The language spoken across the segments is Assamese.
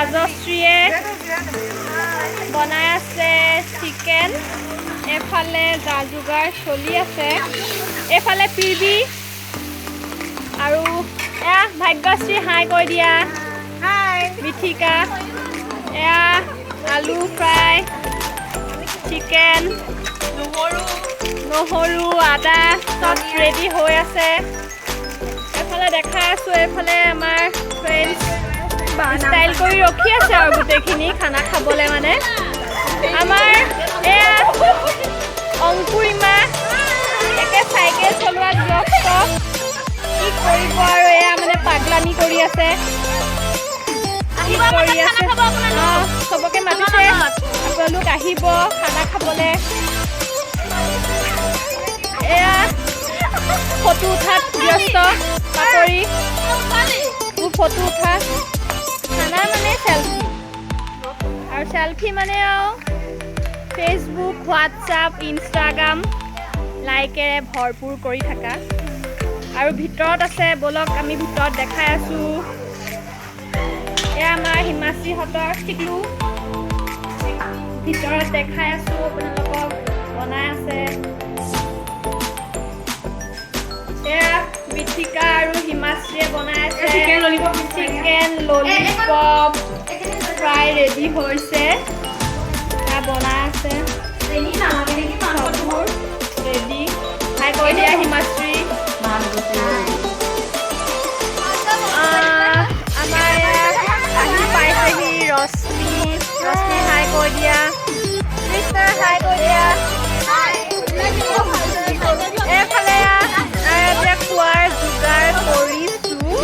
ৰাজশ্ৰীয়ে বনাই আছে চিকেন। এইফালে যা যোগাৰ চলি আছে। এইফালে পিৰবি আৰু এয়া ভাগ্যশ্ৰী, হাই কৈ দিয়া। মিথিকা। এয়া আলু ফ্ৰাই, চিকেন, নহৰু, আদা চব ৰেডি হৈ আছে। এইফালে দেখাই আছোঁ, এইফালে আমাৰ ফ্ৰেণ্ডছ ষ্টাইল কৰি ৰখি আছে আৰু গোটেইখিনি খানা খাবলৈ। মানে আমাৰ এয়া অংকুৰিমা একে চাইকেল চলোৱাত ব্যস্ত। কি কৰিব আৰু, এয়া মানে পাগলামি কৰি আছে। কি কৰি আছে? অঁ, চবকে মাতিছে, আপোনালোক আহিব খানা খাবলৈ। এয়া ফটো উঠাত ব্যস্ত পাপৰি। তোৰ ফটো উঠা। খানা মানে চেলফি আৰু চেলফি মানে আৰু ফেচবুক, হোৱাটছআপ, ইনষ্টাগ্ৰাম লাইকেৰে ভৰপূৰ কৰি থাকা। আৰু ভিতৰত আছে, ব'লক আমি ভিতৰত দেখাই আছোঁ। এয়া আমাৰ হিমাশ্ৰীহঁতৰ শিকলো। ভিতৰত দেখাই আছোঁ আপোনালোকক, বনাই আছে। এয়া বিথিকা আৰু হিমাশ্ৰীয়ে বনাই আছে। চিকেন ললিপপ ফ্ৰাই ৰেডি হৈছে। এয়া বনাই আছে, চববোৰ ৰেডি। হাই কৈ দিয়া হিমাশ্ৰী। আমাৰ ইয়াত আহি পাইছেহি ৰশ্মি। ৰশ্মি, হাই কৈ দিয়া। কৃষ্ণা, হাই কৈ দিয়া। এইফালে এতিয়া খোৱাৰ যোগাৰ কৰিছোঁ।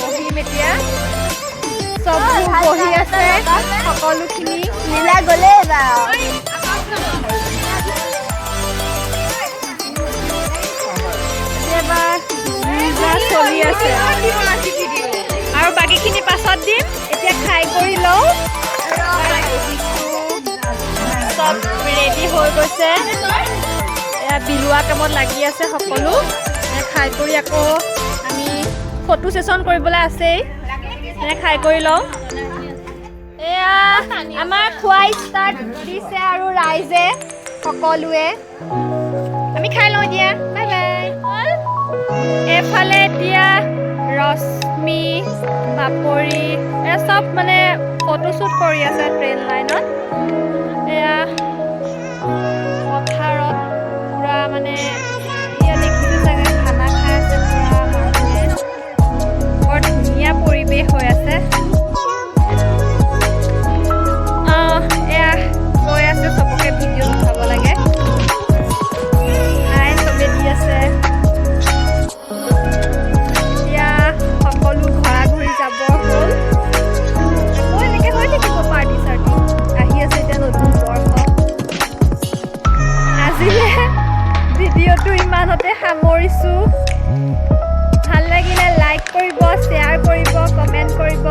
বহিম এতিয়া, চববোৰ বহি আছে সকলোখিনি। নীলা গ'লে এইবাৰ। এবাৰ চলি আছে আৰু বাকীখিনি পাছত দিম। এতিয়া খাই কৰি লওঁ। চব ৰেডি হৈ গৈছে। এয়া বিলোৱা কামত লাগি আছে সকলো। খাই কৰি আকৌ আমি ফটো ছেশ্যন কৰিবলৈ আছেই। খাই কৰি লওঁ। এয়া আমাৰ খোৱা ষ্টাৰ্ট দিছে আৰু ৰাইজে সকলোৱে। আমি খাই লওঁ দিয়া, বাই বাই। এইফালে এতিয়া ৰশ্মি, পাপৰি এয়া চব মানে ফটোশ্বুট কৰি আছে ট্ৰেইন লাইনত। এয়া পথাৰত পূৰা মানে এয়া দেখিছে চাগে, খানা খাই আছে পূৰা মানুহে। বৰ ধুনীয়া পৰিৱেশ হৈ আছে। এয়া কৈ আছে চবকে ভিডিঅ' উঠাব লাগে। হাই চবে দি আছে। এতিয়া সকলো ঘৰা ঘৰি যাব হ'ল। আকৌ এনেকে হৈ থাকিব পাৰ্টি চাৰ্টি। আহি আছে এতিয়া নতুন বৰ্ষ। আজিলে ভিডিঅ'টো ইমানতে সামৰিছোঁ। ভাল লাগিলে লাইক কৰিব, শ্বেয়াৰ কৰিব, কমেণ্ট কৰিব।